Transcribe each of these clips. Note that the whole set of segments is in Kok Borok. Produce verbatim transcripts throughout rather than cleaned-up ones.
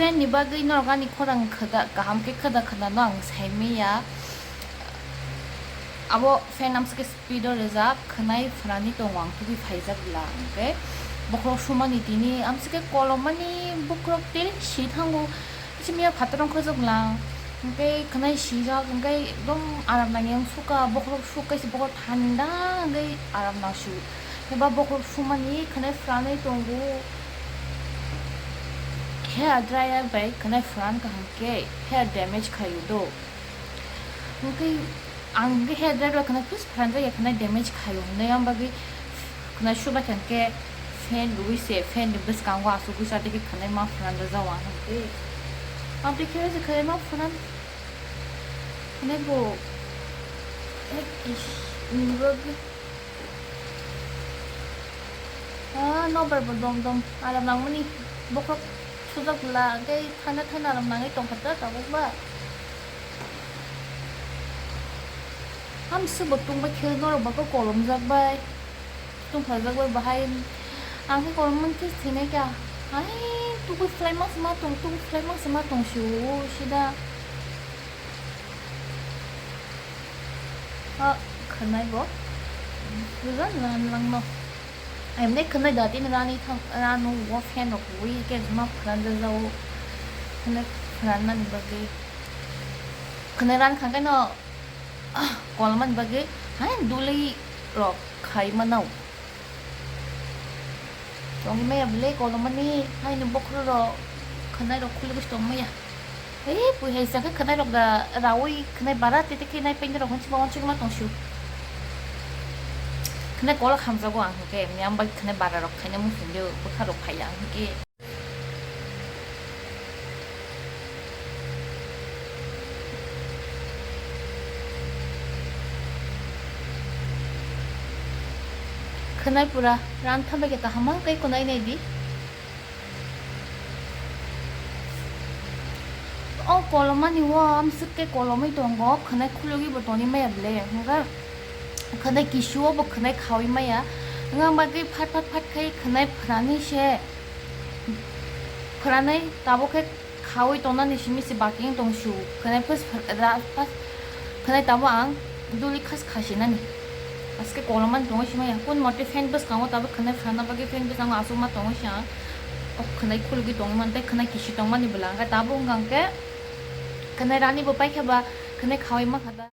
Fan ni bagwi norok ani khorang khwda, kaham khe khwda khwda no ang sai manya. Abo fan amsike speed o rijak, khwnai phwrani tongo ang tubui phaijak bwla. Hwnkhe bokhorok sumani tini amsike kolomani bokhorok tei si thango. Simiya phator wngkha jok lang. Hwnkhe khwnai sijak, hwnkhe ekdom aram nangya wngsuka, bokhorok suk kaisa bokhorok thanda hwnkhe aram nangsu. Hwnkhe ba bokhorok sumani khwnai phwranwi tongo. Hair dryer bai khwnai phwran kaham khe hair damage khaio do. Hwnkhe ang hwnkhe hair dryer bai khwnai phus phwranjakya khwnai damage khaio hwnwi, ang bagwi khwnai subai kha hwnkhe fan rwui se, fan ni bwskango asugwi sa tei khe khwnai ma phwranjak jao ang hwnkhe. Ang tei khe se khwnai ma phwran hwnwi bo ek is ni bagwi. Ah, nobar bo dom dom aram nangmani bokhorok sujak bwla, hwnkhe thanda thanda aram nangwi tongkha ta tabuk ba. Hamsuk bo tungbai khe norok ba khe kolomjak bai, tungphajak bai bahai. Ang khe kolom mankhe thwinai kha. Ai, tubui phlai ma se ma tong, tubui phlai ma se ma tong si o sida. Ah, khwnai bo. Bujan ran langno. Emne khwnai da tin rani thang, ranu o fan rok wi ke juma phran da jao. Khwnai phran nani bagwi. Khwnai ran khangkai no, ah, kolmani bagwi. Hai duli rok khai manao. Tongwi maya bwle kolomani haino bokhorok khwnai rok khulugwi tong maya. Ei pui hai sakhe khwnai rok da rawi khwnai bara tete khe nai paina rok hwnchima hwnchima tong su. Khwnai kolok hamjago ang hwnkhe miyang bai khwnai bara rok khaina muchungyo bwkha rok phaiya ang hwnkhe. Khwnai pura ran thambai khe kaham ma tei khwnai nai di. O kolomani o amswk khe kolomwi tongo, khwnai khulugwi bo tongwi maya bwle, hwnba khwnai kisu o bo khwnai khawi maya, wngma bagwi phat phat phat khai khwnai phrani se. Phwranwi tabuk khe khawi tongnani simi se baki wng tong su. Khwnai phas ra-, phas khwnai tabuk ang duli khas khasinani. Aske kolomani tongwi simaya. Kun mote fan bwskango tabuk khwnai phrana bagwi fan bwskango aswkma tongwi si ang. O khwnai khulugwi tongwi mani tei khwnai kisi tongmani bwla. Hwnkhe tabuk wngkha hwnkhe khwnai rani bo paikha ba khwnai khawi mankha da.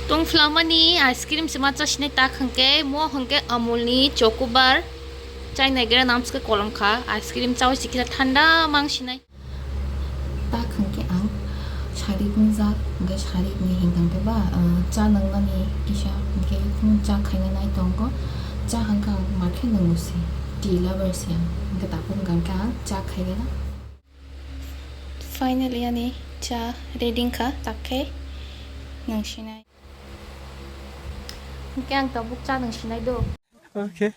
Tong phlamani ice cream se ma cha sinai ta hwnkhe, mo hwnkhe Amul ni Choco Bar. Chai nai gra nam se kolom kha, ice cream chawi se kisa thanda mang sinai. Ta hwnkhe ang sarik ni jak, hwnkhe sarik ni hwnkhe ba, ah, cha nangnani kisa hwnkhe cha khaina nai tongo. Cha hwnkhe ang ma khe nangno se, tea lover se ang, hwnkhe tabuk hwnkhe ang cha khaigana. Finally, ani cha ready wngkha, tak khe nwng sinai. Hwnkhe ang tabuk cha nwng sinai do. Okay.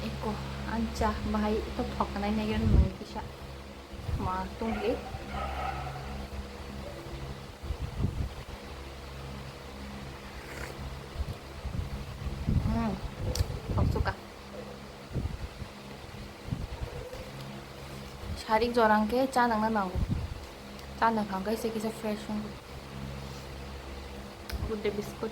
Eko, ang cha bahai to thok nai nai nwng kisa. Ma tong le. Hmm, thok suka. Sarik jora hwnkhe cha nangna nango. Cha nangkha hwnkhe se kisa fresh wngo. Good day biscuit.